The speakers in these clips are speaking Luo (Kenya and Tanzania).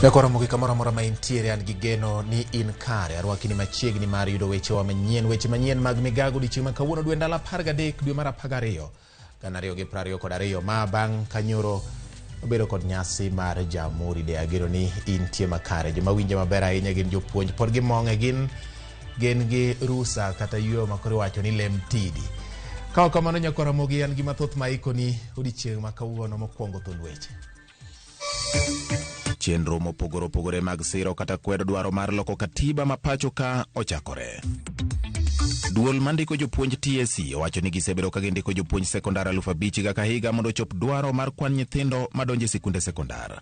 Nyakora Ramogi kamoro amora ma intiere, an gi geno ni in kare. Arwaki ni machiegni mar yudo wechewa manyien, weche manyien mag migago odiochieng' ma kawuono dwe ndalo 13 dwe mar 12 2022, ma bang' kanyoro obedo kod nyasi mar Jamhuri Day. Ageno ni intie makare. Joma winjo maber ahinya gin jopuonj, pod gimong'e, gin gi rusa kata yweyo ma koro iwacho ni lem tidi. Ka ok kamano, Nyakora Ramogi, an gi mathoth ma ikoni odiochieng' ma kawuono. Mokwongo, thund weche. Chenro mopogore opogore mag siro kata kwedo dwaro mar loko katiba ma pacho ka ochakore. Duol mandiko jopuonj TSC owacho ni gisebedo ka gindiko jopuonj sekondar 5,000 higa ka higa mondo ochop dwaro mar kwan nyithindo madonjo e sikunde sekondar.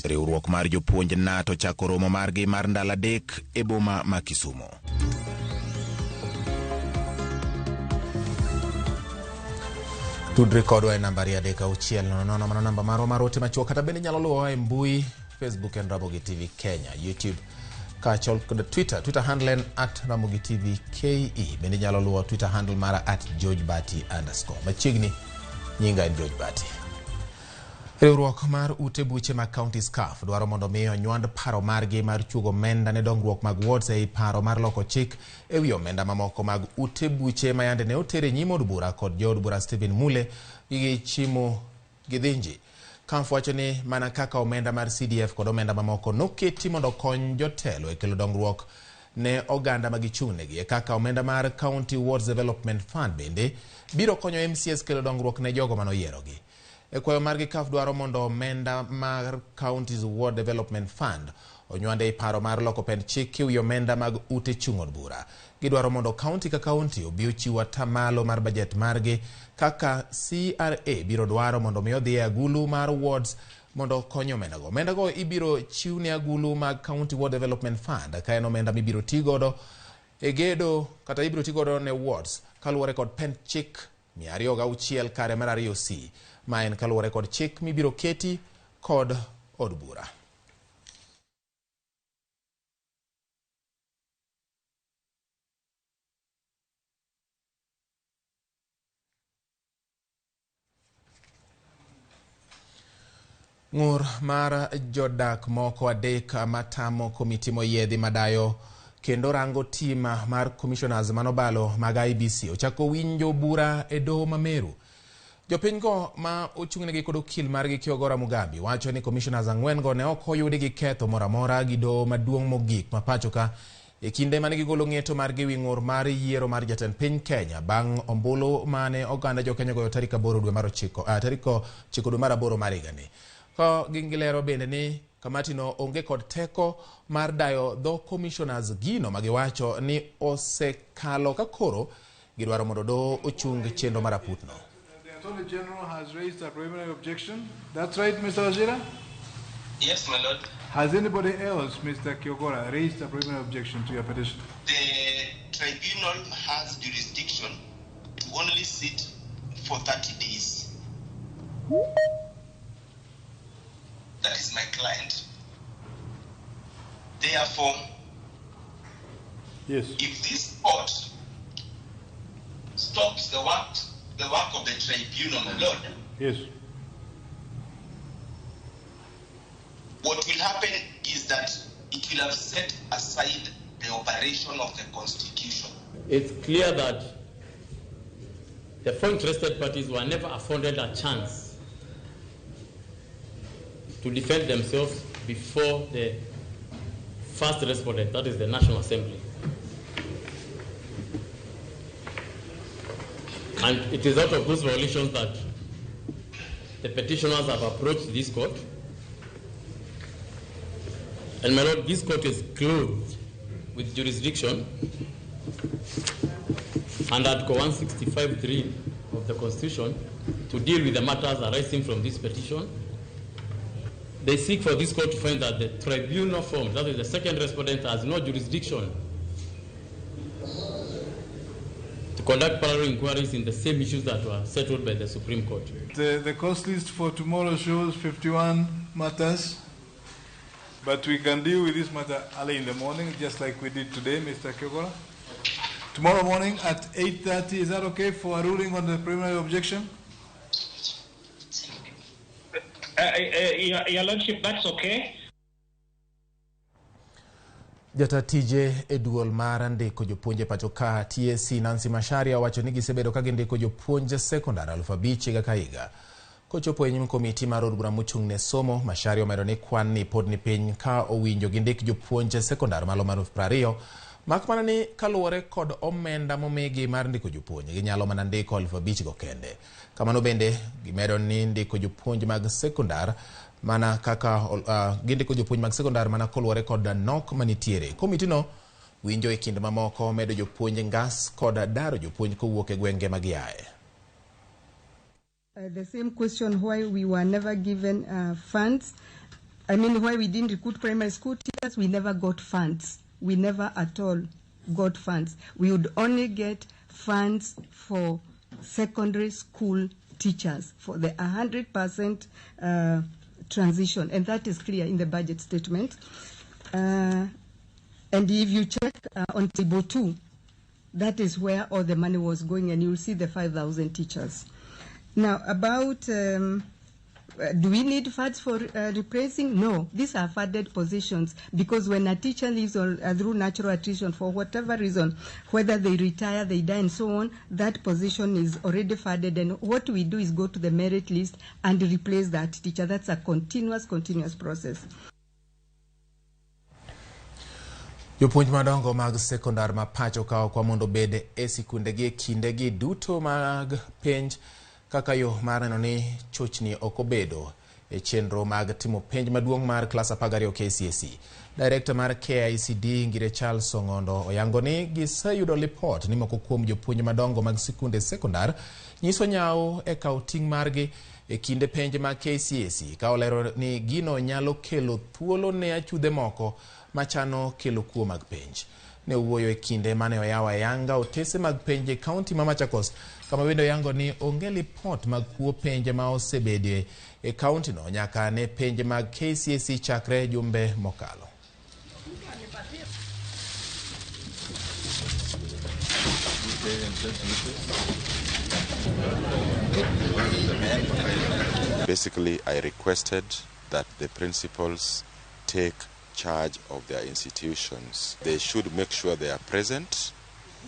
Riwruok mar jopuonj KNUT ochako romo margi mar ndalo 3 e boma ma Kisumu. Tudri kodwa e namba 36000, mano namba marwa mar ote machuok, kata bende inyalo luwowa e mbui. Facebook en Ramogi TV Kenya, YouTube kaachiel kod Twitter. Twitter handle en at Ramogi TV KE. Bende inyalo luwo Twitter handle mara at George Bati underscore. Machiegni, nyinga en George Bati. Riwruok mar ute buche mag County SCAF dwaro mondo mi onywand paro margi mar chuogo omenda ne dongruok mag wards ei paro mar loko chik e wi omenda mamoko mag ute buche ma yande ne oter e nyim od bura kod jood bura Stephen Mule gi Chimo Githinji. CAF wacho ni mana kaka omenda mar CDF kod omenda mamoko noketi mondo okony jotelo e kelo dongruok ne oganda ma gichung'negi, e kaka omenda mar County Wards Development Fund bende biro konyo MCS kelo dongruok ne jogo manoyierogi. E kwayo margi, CAF dwaro mondo omenda mar Counties Ward Development Fund onywande e paro mar loko pend chik e wi omenda mag ute chung' od bura. Gidwaro mondo kaunti ka kaunti obi ochiw atamalo mar bajet margi kaka CRA biro dwaro mondo mi odhi e agulu mar wards mondo okony omendago. Omendago ibiro chiw ne agulu mag County Ward Development Fund ka en omenda mibiro ti godo e gedo kata ibiro ti godo ne wards kaluwore kod pend chik 206 kare mar 2 C, ma en kaluwore kod chik mibiro keti kod od bura. Ng'ur mar jodak moko 3 matamo komiti moyiedhi madayo kendo rango tim mar commissioners manobalo mag IBC ochako winjo bura e doho ma Meru. Jopinygo ma ochung'negi kod okil margi Kiogora Mugambi wacho ni commissioners 4 go ne ok oyudi gi ketho moro amora gi doho maduong' mogik ma pacho ka e kinde mane gigolo ng'eto margi wi ng'ur mar yiero mar jatend piny Kenya bang' ombulu mane oganda jo Kenya goyo tarik 8 dwe mar 9, tarik 9 dwe mar 8 mar higani. Ka gilero bende ni kamatino onge kod teko mar dayo dho commissioners gino magiwacho ni osekalo ka koro gidwaro mondo doho ochung chenro mar aputno. The Attorney General has raised a preliminary objection. That's right, Mr. Wachira? Yes, my lord. Has anybody else, Mr. Kiogora, raised a preliminary objection to your petition? The tribunal has jurisdiction to only sit for 30 days. That is my client. Therefore, yes, if this court stops the work of the tribunal, my lord, yes, what will happen is that it will have set aside the operation of the Constitution. It's clear that the 4 interested parties were never afforded a chance to defend themselves before the first respondent, that is the National Assembly. And it is out of those violations that the petitioners have approached this court. And my lord, this court is clothed with jurisdiction under Article 165(3) of the Constitution to deal with the matters arising from this petition. They seek for this court to find that the tribunal formed, that is the second respondent, has no jurisdiction to conduct parallel inquiries in the same issues that were settled by the Supreme Court. The cost list for tomorrow shows 51 matters, but we can deal with this matter early in the morning, just like we did today, Mr. Kiogora. Tomorrow morning at 8:30, is that okay for a ruling on the preliminary objection? Your Lordship, that's okay. Jata tije e duol mar ndiko jopuonj e pacho ka TSC Nancy Macharia owacho ni gisebedo ka gindiko jopuonj sekondar 5,000 higa ka higa. Kochopo e nyim komiti mar od bura mochung' ne somo, Macharia omedo ni kwan ni pod ni piny ka owinjo gindik jopuonj sekondar malo mar 20,000, mak mana ni kaluwore kod omenda momigi mar ndiko jopuonj, ginyalo mana ndiko 5,000 go kende. Kamano bende gimedo ni ndiko jopuonj mag sekondar mana kaka gindiko jopuonj mag sekondar mana koluwore kod nok manitiere. Komitino winjo e kind mamoko medo jopuonj ngas kod daro jopuonj kowuok e gwenge ma giaye. The same question why we were never given funds. I mean, why we didn't recruit primary school teachers, we never got funds. We never at all got funds. We would only get funds for secondary school teachers for the 100% transition, and that is clear in the budget statement. And if you check on table 2, that is where all the money was going, and you'll see the 5,000 teachers. Now, about do we need funds for replacing? No, these are funded positions, because when a teacher leaves or, through natural attrition for whatever reason, whether they retire, they die, and so on, that position is already funded. And what we do is go to the merit list and replace that teacher. That's a continuous process. Jopuonj madongo mag sekondar ma pacho ka okwa mondo obed e sikundegi e kindegi duto mag penj kaka yo mar neno ni chochni ok obedo e chenro mag timo penj maduong' mar klas 12 KCSE. Director mar KICD Ngire Charles Ong'ondo oyango ni giseyudo lipot ni moko kuom jopuonj madongo mag sikunde sekondar nyiso nyawo e kawo ting' margi e kinde penj mag KCSE, ka olero ni gino nyalo kelo thuolo ne achudhe moko machano kelo kuo mag penj. Ne owuoyo e kinde mane oyawo ayanga otese mag penj e kaunti ma Machakos, kama bende oyango ni onge lipot mag kuo penj ma osebedie e kaunti no nyaka ne penj mag KCSE chakre jumbe mokalo. Basically, I requested that the principals take charge of their institutions. They should make sure they are present,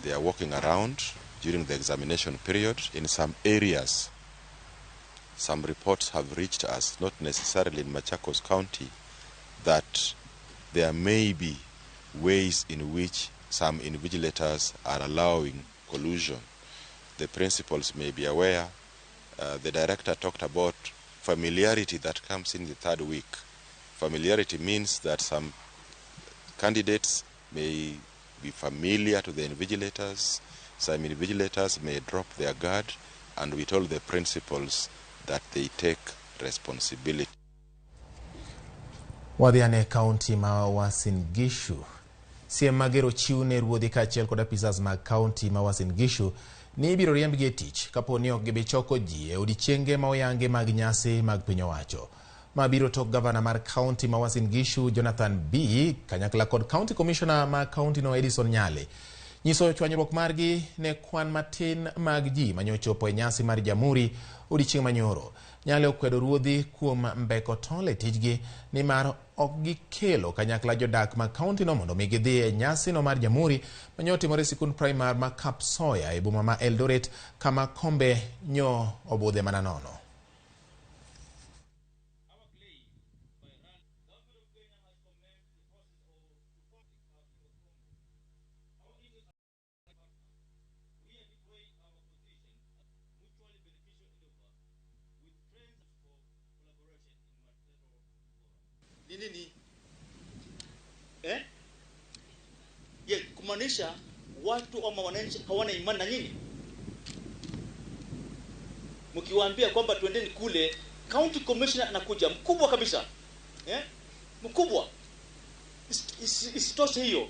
they are walking around during the examination period. In some areas, some reports have reached us, not necessarily in Machakos County, that there may be ways in which some invigilators are allowing collusion. The principals may be aware. The director talked about familiarity that comes in the third week. Familiarity means that some candidates may be familiar to the invigilators, some invigilators may drop their guard, and we told the principals that they take responsibility. Wadhi kaunti ma Uasin Gishu. Siem mager ochiw ne ruodhi kaachiel kod apisas mag kaunti ma Uasin Gishu ni ibiro riembgi e tich kapo ni ok gibi choko ji e odiechienge ma oyangi mag nyasi mag piny owacho. Mabiro tok gavana mar kaunti ma Uasin Gishu Jonathan B kanyakla kod county commissioner ma kaunti no Edison Nyale nyiso chwanyruok margi ne kwan matin mag ji manyochopo e nyasi mar Jamhuri odiechieng' manyoro. Nyale okwedo ruodhi kuom mbeko tol e tijgi nimar ok gikelo kanyakla jodak mag kaunti no mondo mi gidhi e nyasi no mar Jamhuri manyotimore e sikund primar ma Kapsoya e boma ma Eldoret, kama kombe nyo obudhe mana nono. Nini? Eh? Ye, kumaanisha watu ama wananchi hawana imani na nyinyi. Mkiwaambia kwamba twendeni kule, county commissioner anakuja mkubwa kabisa. Eh? Mkubwa. Isitoshe hiyo,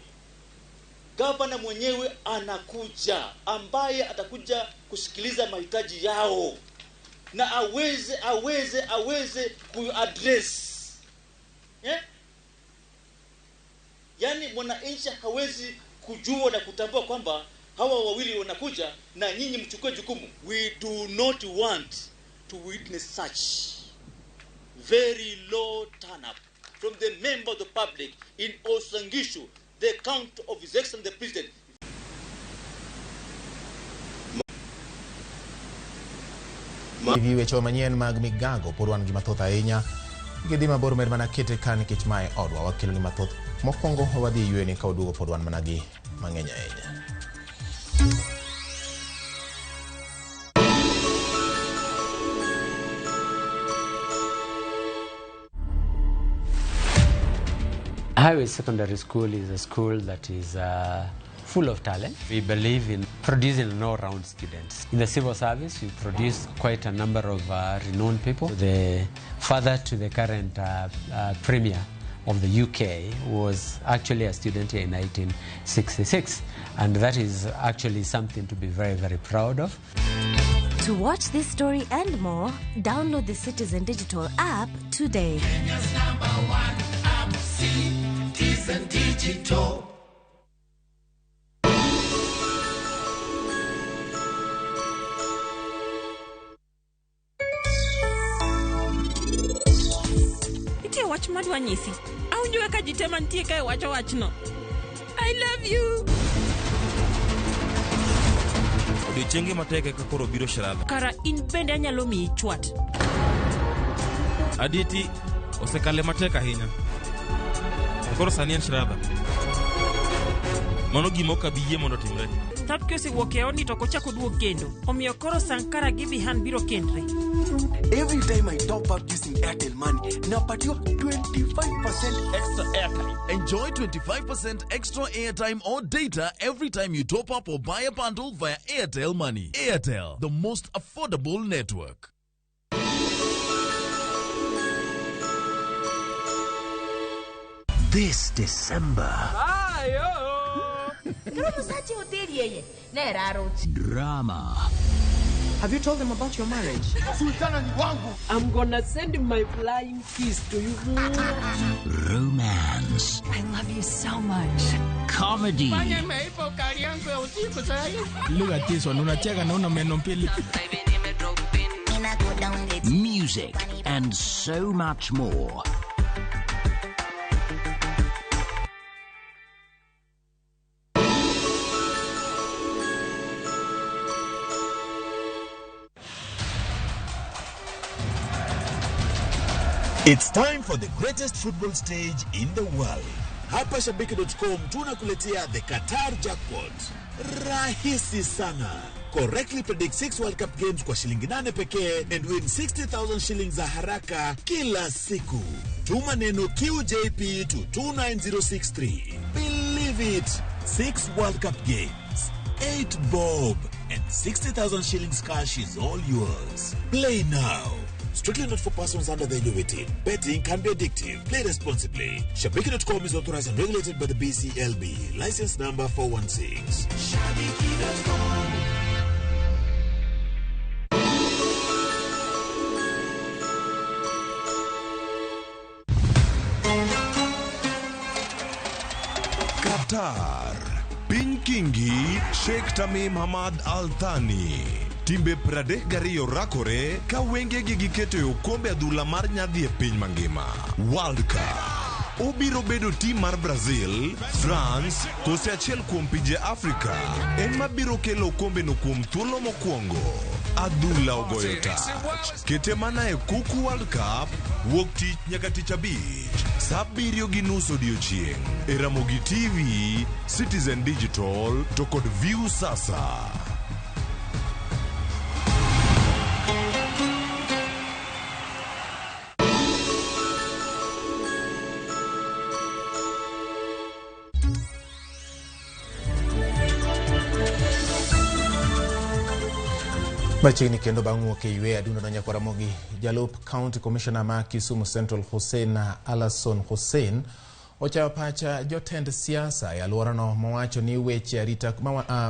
governor mwenyewe anakuja, ambaye atakuja kusikiliza mahitaji yao na aweze ku-address. Eh? Yaani mwananchi hawezi kujua na kutambua kwamba hawa wawili wanakuja na nyinyi mchukue jukumu. We do not want to witness such very low turn up from the member of the public in Uasin Gishu. the account of His Excellency the President. TV weche manyien mag migago pod wan gi mathoth ahinya. Gidhi mabor med mana kete ka nikech mae odwa wakelo ni mathoth. Mokwongo wadhi e yweyo ka waduogo pod wan mana gi mang'eny ahinya. Highway Secondary School is a school that is full of talent. We believe in producing an all-round students. In the civil service, we produce quite a number of renowned people. The father to the current premier of the UK was actually a student here in 1966, and that is actually something to be very, very proud of. To watch this story and more, download the Citizen Digital app today. Kenya's number one app, Citizen Digital. Nitie wach madwa nyisi. Awinjo kaka ji te mantie kae wacho wachno. I love you. Odiochienge matek eka koro biro Shradha. Kara in bende anyalo miyi chwat. Aditi osekale matek ahinya. Koro sani en Shradha. Mano gima ok abi yie mondo otimre. Thapki osewuok e odni to ok ochak oduog kendo. Omiyo koro Sankara gi Bihan biro kendre. Every time I top up using Airtel Money, napatiwa 25% extra airtime. Enjoy 25% extra airtime or data every time you top up or buy a bundle via Airtel Money. Airtel, the most affordable network. This December. Drama. Have you told them about your marriage? Sultana ni wangu. I'm gonna send my flying kiss to you. Romance. I love you so much. Comedy. Look at this one. Unacheka na una meno mbili. Music and so much more. It's time for the greatest football stage in the world. Hapa Shabiki.com tunakuletea the Qatar Jackpot. Rahisi sana. Correctly predict 6 World Cup games kwa shilingi 8 pekee and win 60,000 shillings za haraka kila siku. Tuma neno QJP to 29063. Believe it. 6 World Cup games, 8 bob and 60,000 shillings cash is all yours. Play now. Strictly not for persons under the age of 18. Betting can be addictive. Play responsibly. Shabiki.com is authorized and regulated by the BCLB. License number 416. Shabiki.com. Qatar. Piny Kingi, Sheikh Tamim Hamad Al Thani. Timbe 32 rakore ka wengegi giketo e okombe adhula mar nyadhi e piny mangima. World Cup. Obiro bedo tim mar Brazil, France, kose achiel kuom pinje Afrika ema biro kelo okombeno kuom thuolo mokwongo. Adhula ogoyo tach. Kete mana e Kuku World Cup, wuok tich nyaka tich abich, sa 7:30 odiochieng'. E Ramogi TV, Citizen Digital to kod View Sasa. Machiegni kendo bang' wuok e yweyo adundo no nyakwar Ramogi, jalup County Commissioner ma Kisumu Central Hussein Alason Hussein ochayo pacha jotend siasa e alworano mawacho ni weche arita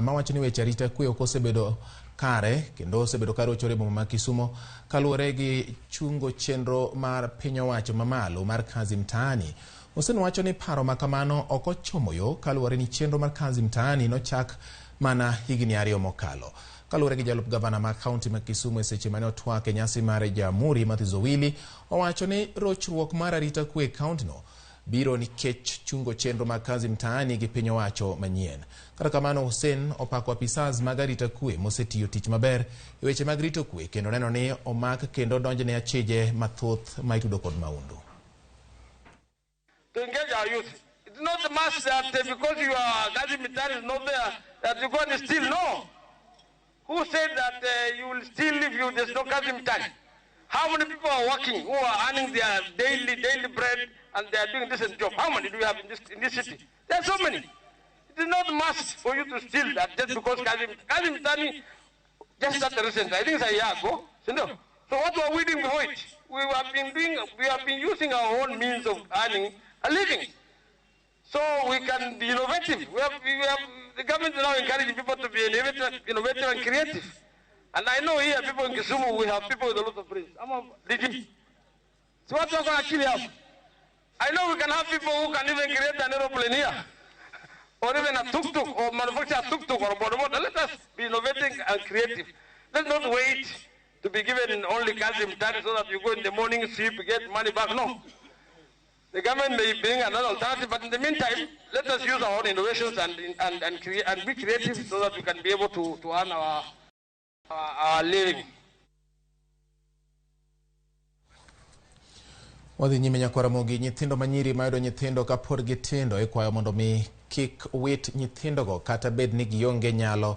mawacho ni weche arita kwe ok osebedo kare kendo osebedo ka rochore e boma ma Kisumu kaluwore gi chungo chenro mar piny owacho mamalo mar Kazi Mtaani. Hussein wacho ni paro ma kamano ok ochomo yo kaluwore ni chenro mar Kazi Mtaani nochak mana higni 2 mokalo. Kaluwore gi jalup gavana ma kaunti ma Kisumu e seche mane otwak e nyasi mar Jamhuri Matthews Owili, owacho ni rochruok mar arita kwe e kauntino biro nikech chungo chenro mag kazi mtaani gi piny owacho manyien. Kata kamano, Hussein opako apisas mag arita kwe mosetiyo tich maber e weche mag rito kwe kendo neno ni omak kendo donjne achije mathoth ma itudo kod maundu. To engage our youth. It's not the mass that because you are Kazi Mtaani is not there that you go and steal. No. Who said that you will steal if you there's no Kazi Mtaani? How many people are working who are earning their daily bread and they are doing decent job? How many do we have in this city? There are so many. It is not must for you to steal that just because Kazi Mtaani just started recently. I think it's a year ago. So no. So what were we doing before it? We have been using our own means of earning a living. So we can be innovative. We have the government is now encouraging people to be innovative and creative. And I know here people in Kisumu, we have people with a lot of brains. I'm a DG. So what we're going to actually have? I know we can have people who can even create an aeroplane here, or even a tuk-tuk, or manufacture a tuk-tuk or a boda. Let us be innovative and creative. Let's not wait to be given only Kazi Mtaani so that you go in the morning, sleep, get money back. No. The government may bring another alternative, but in the meantime, let us use our own innovations and be creative so that we can be able to earn our living. Wadhi nyime nyakwara mogi, nyithindo manyiri mayudo nyithindo kapod gitindo ikwayo mondo mi kik wit nyithindogo kata bed ni gionge nyalo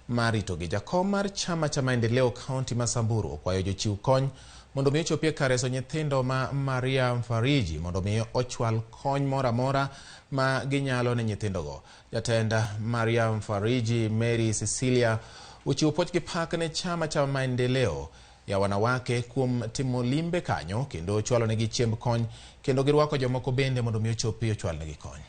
mar ritogi. Jakom mar chama cha Maendeleo kaunti ma Samburu okwayo jochiw kony mondo mi ochopie kar reso nyithindo ma Maria Mfariji mondo mi ochwal kony moro amora ma ginyalo ne nyithindogo. Jatend Maria Mfariji Mary Cecilia ochiwo puoch gi pak ne chama cha Maendeleo ya wanawake kuom timo limbe kanyo kendo chwalo negi chiemb kony kendo girwako jomoko bende mondo mi ochopi ochwal negi kony.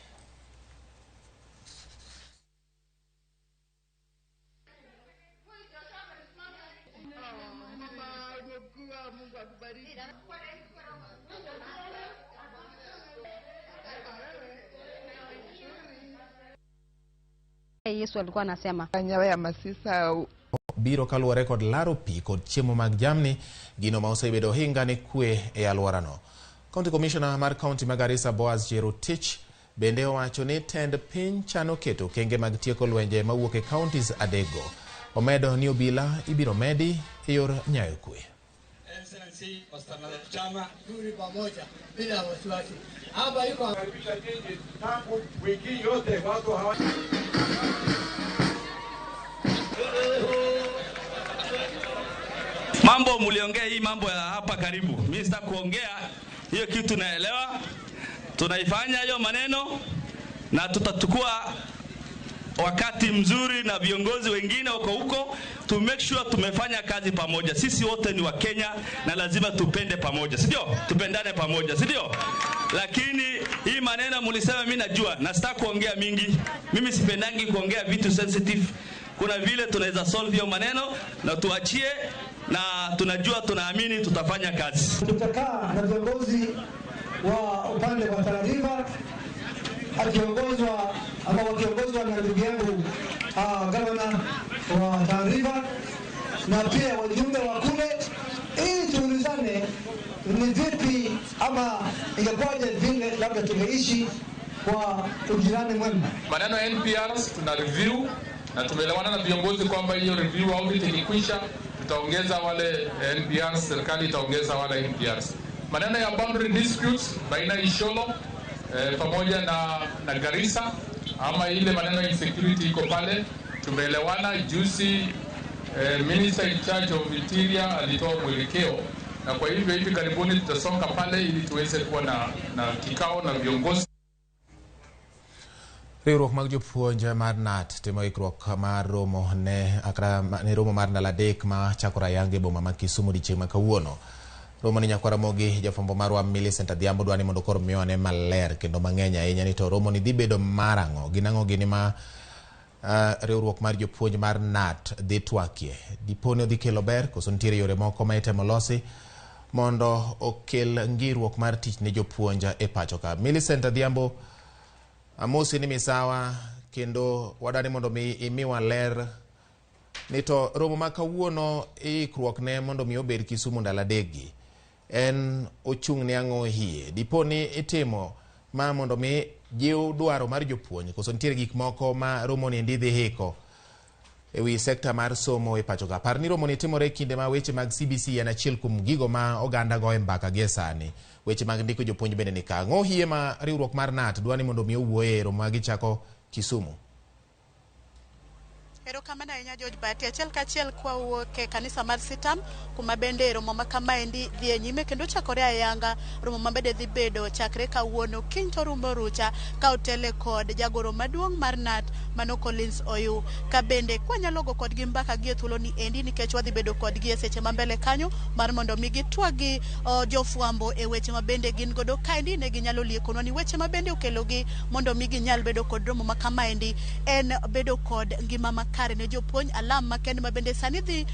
Yesu alikuwa anasema ya masisa biro kaluwore kod laro pi kod chiemo mag jamni gino ma osebedo ohinga ne kwe e alworano. County Commissioner mar County ma Garissa Boaz Jerotich bende owacho ni tend piny chano keto okenge mag tieko lwenje mawuok e counties adekgo. Omedo ni obila ibiro medi e yor nyayo kwe. Mambo muliongea hii mambo ya hapa karibu. Mimi sitaki kuongea hiyo kitu, naelewa. Tunaifanya hiyo maneno na tutachukua wakati mzuri na viongozi wengine wako huko to make sure tumefanya kazi pamoja. Sisi wote ni wa Kenya na lazima tupende pamoja, si ndio? Tupendane pamoja, si ndio? Lakini hii maneno mulisema mimi najua na sitaki kuongea mingi. Mimi sipendangi kuongea vitu sensitive. Kuna vile tunaweza solve hiyo maneno na tuachie, na tunajua tunaamini tutafanya kazi. Tutakaa na viongozi wa upande wa Tana River akiongozwa ama wakiongozwa na ndugu yangu gavana wa Tana River na pia wajumbe wa kule, ili tuulizane ni vipi ama ingekuwaje vile labda tungeishi kwa ujirani mwema. Maneno ya NPRs tuna review na tumeelewana na viongozi kwamba hiyo review audit ikikwisha tutaongeza wale NPRs, serikali itaongeza wale NPRs. Maneno ya boundary disputes baina ya Isiolo pamoja na Garissa ama ile maneno ya insecurity iko pale, tumeelewana juzi. Minister in charge of Interior alitoa mwelekeo, na kwa hivyo hivi karibuni tutasonga pale ili tuweze kuwa na kikao na viongozi. Riwruok mag jopuonj mar KNUT timo ikruok mar romo ne ne romo mar ndalo adek ma chakore ayanga e boma ma Kisumu odiechieng' ma kawuono. Romo ni nyakwara Ramogi, jafwambo marwa Millicent Adhiambo dwani mondo koro miwane maler kendo mang'eny ahinya ni to romo ni dhi bedo mar ang'o, gin ang'o gini ma riwruok mar jopuonj mar KNUT dhi twakie. Dipo ni odhi kelo ber koso nitiere yore moko ma itemo losi mondo okel ng'iruok mar tich ne jopuonj e pacho ka. Millicent Adhiambo, amosi ni misawa kendo wadani mondo mi imiwa ler ni to romo ma kawuono ikruok ne mondo mi obed Kisumu ndalo adek gi en ochung' ne ang'o hie. Dipo ni itimo Ma mondo mi jiw dwaro mar jopuonj koso nitiere gik moko ma romoni endi dhi hiko ewi sekta mar somo e pacho ka. Par ni romoni timore e kinde ma weche mag CBC en achiel kuom gigo ma oganda goye mbaka gie sani. Weche mag ndiko jopuonj bende ni ka. Ang'o hie ma riwruok mar KNUT dwa ni mondo mi owuoye e romo ma gichako Kisumu? Erokamano ahinya George Bati. Achiel kachiel kwawuok e kanisa mar Sitam kuma bende romo ma kamaendi dhi e nyime kendo chakore ayanga romo ma bende dhi bedo chakre kawuono kiny to rumo rucha ka otele kod jagoro maduong' mar KNUT mano Collins Oyu. Ka bende kwanyalo go kodgi mbaka gi e thuolo ni endi nikech wadhi bedo kodgi e seche ma mbele kanyo mar mondo mi gitwag gi jofwambo e weche ma bende gin godo kaendi ne ginyalo liekonwa ni weche ma bende okelogi mondo mi ginyal bedo kod romo ma kamaendi en bedo kod ngima makare ne jopuonj alam makende ma bende sani dhi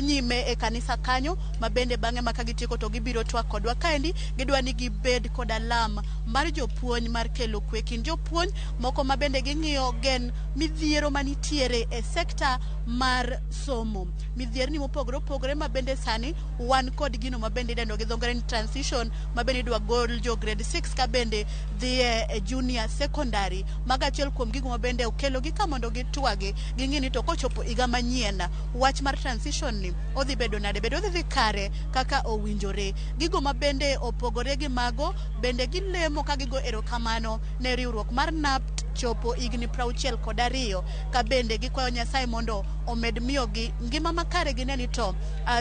nyime e kanisa kanyo ma bende bang'e ma ka gitieko to gibiro twak kodwa kaendi gidwa ni gibed kod alam mar jopuonj mar kelo kwe kind jopuonj moko ma bende ging'iyo gen midhiero manitiere e sekta mar somo midhierni mopogore opogore ma bende sani wan kod gino ma bende idendo gi dho ngere ni transition ma bende idwa gol jo grade 6 ka bende dhi e junior secondary. Mago achiel kuom gigo ma bende okelogi ka mondo gitwagi ging'i ni to kochopo higa manyien wach mar transition ni odhi bedo nade, bende odhi dhi kare kaka owinjore. Gigo ma bende opogore gi mago bende gilemo ka gigo erokamano ne riwruok mar KNUPT chopo higni 62 ka bende gikwayo Nyasaye mondo omed miyogi ngima makare gine ni to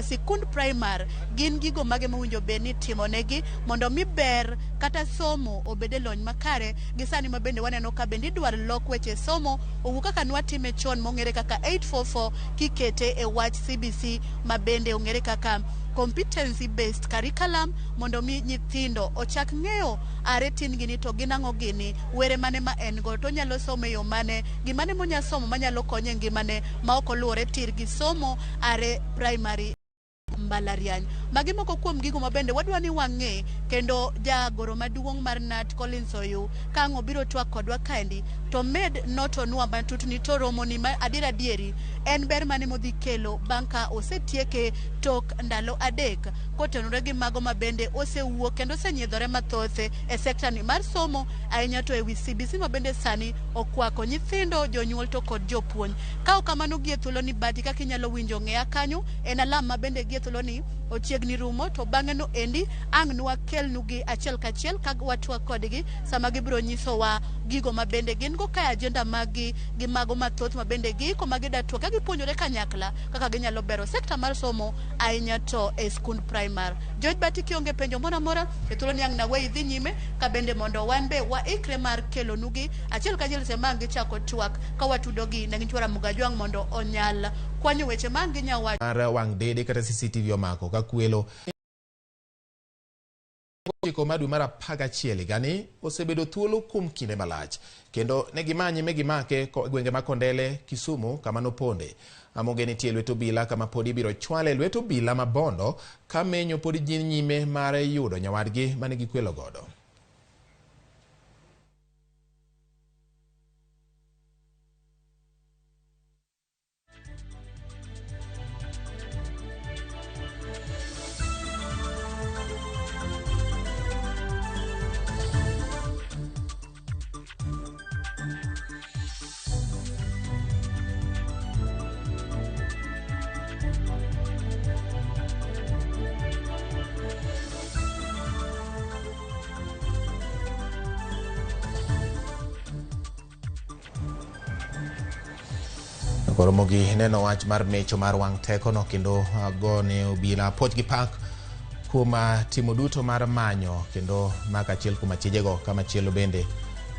sikund primar gin gigo mage mowinjo bed ni timonegi mondo mi ber kata somo obed e lony makare gi sani ma bende waneno ka bende idwaro lok weche somo owuok kaka nwatime chon mong'ere kaka 844 kikete e wach CBC ma bende ong'ere kaka competency based curriculum mondo mi nyithindo ochak ng'eyo are tin gini to gin ang'o gini were mane ma en go to onyalo somo e yo mane gimane monya somo manyalo konye e ngimane ma ok oluwore tir gi somo are primary mbalariany. Magi moko kuom gigo ma bende wadwa ni wang'e kendo jagoro maduong' mar KNUT Collins Oyu ka ang' obiro twak kodwa kaendi to med notonwa matut ni to romo ni ma adier adieri en ber mane modhi kelo bang' ka osetieke tok ndalo 3 kotenore gi mago ma bende osewuok kendo osenyiedhore mathoth e sekta ni mar somo ahinya to ewi CBC ma bende sani okwako nyithindo, jonyuol to kod jopuonj. Ka ok kamano gie thuolo ni Bati kaka inyalo winjo ng'eya kanyo en alam ma bende gie thuolo ni ochiegni rumo to bang'e no endi ang' nwakelnugi achiel kachiel ka watwak kodgi sama gibiro nyisowa gigo ma bende gin go kae agenda maggi gi mago mathoth ma bende giiko ma gida twak ka gipuonjore kanyakla kaka ginyalo bero sekta mar somo ahinya to e skund primar. George Bati kionge penjo moro amora e thuolo ni ang' naweyi dhi nyime ka bende mondo wan be waikre mar kelonugi achiel kachiel seche ma ang' gichako twak ka watudogi ne ginchwara Mugajwang' mondo onyal kwanyo weche ma ang' ginya wacho. Mar wang' dede kata CCTV omako ka kwelo 9 mar dwe mar 11 higani osebedo thuolo kuom kinde malach kendo ne gimanye mi gimake e gwenge ma Kondele, Kisumu kama noponde. Amoge nitie e lwet obila kama pod ibiro chwale e lwet obila ma Bondo ka menyo pod dhi nyime mar yudo nyawadgi mane gikwelo godo. Koro mogi neno wach mar mecho mar wang' teko no kendo gone obila puoch gi pak kuom timo duto mar manyo kendo mako achiel kuom achijego kamachielo bende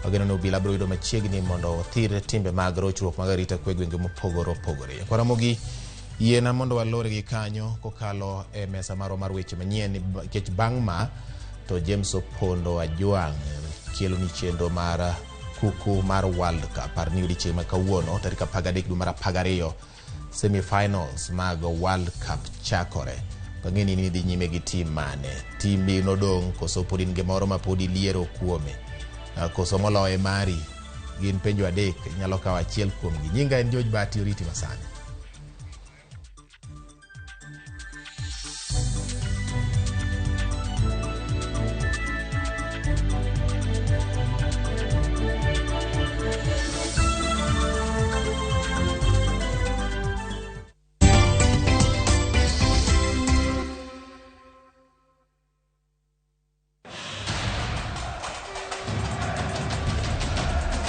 wageno ni obila biro yudo machiegni mondo othir timbe mag rochruok mag arita kwe gwenge mopogore opogore. Koro mogi yiena mondo walor gi kanyo kokalo e mesa marwa mar weche manyien nikech bang' ma to James Opondo Ajwang' kelo ni chenro mar kuku mar World Cup. Par ni odiechieng' ma kawuono tarik 13 dwe mar 12 semi-finals mag World Cup chakore. Wang'e ni idhi nyime gi tim mane? Timbi nodong' koso pod in gi moro ma pod iliero kuome? Koso moloye mari? Gin penjo 3, inyalo kawo achiel kuomgi. Nyinga en George Bati, oriti masani.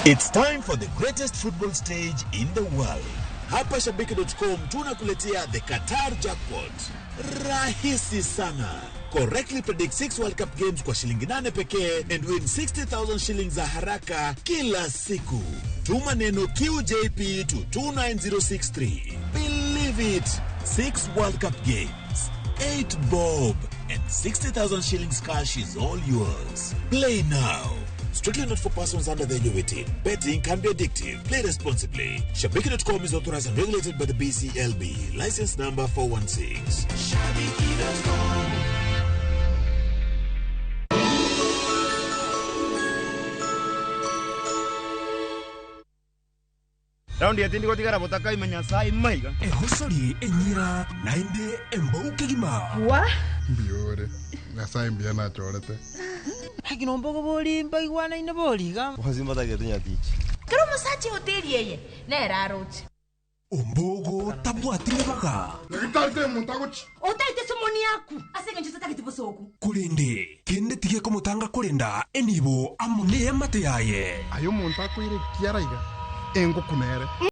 It's time for the greatest football stage in the world. Hapa Shabiki.com tunakuletea the Qatar Jackpot. Rahisi sana. Correctly predict 6 World Cup games kwa shilingi 8 pekee and win 60,000 shillings za haraka kila siku. Tuma neno QJP to 29063. Believe it. 6 World Cup games, 8 bob and 60,000 shillings cash is all yours. Play now. Strictly not for persons under the age of 18. Betting can be addictive. Play responsibly. Shabiki.com is authorized and regulated by the BCLB. License number 416. Shabiki.com. Raundi yatindi gotigara botaka imenya sai maiga. Ehosori enyira naende embouke gima. Wa? Mbiore. Nyasaye mbia nachorete. Hakino mbogo boli mbaigwana ine boliga. Wazimba tagete nyatichi. Kero musachi hoteli yeye nera aroche. Ombogo tabwatire baga. Nagitarte muntagochi. Otaite somoni yaku. Asenge ncho tatagete bosoku. Kurinde kende tige komutanga kurinda enibo amune amate yaye. Ayo muntakwire kiaraiga. Engo kunere.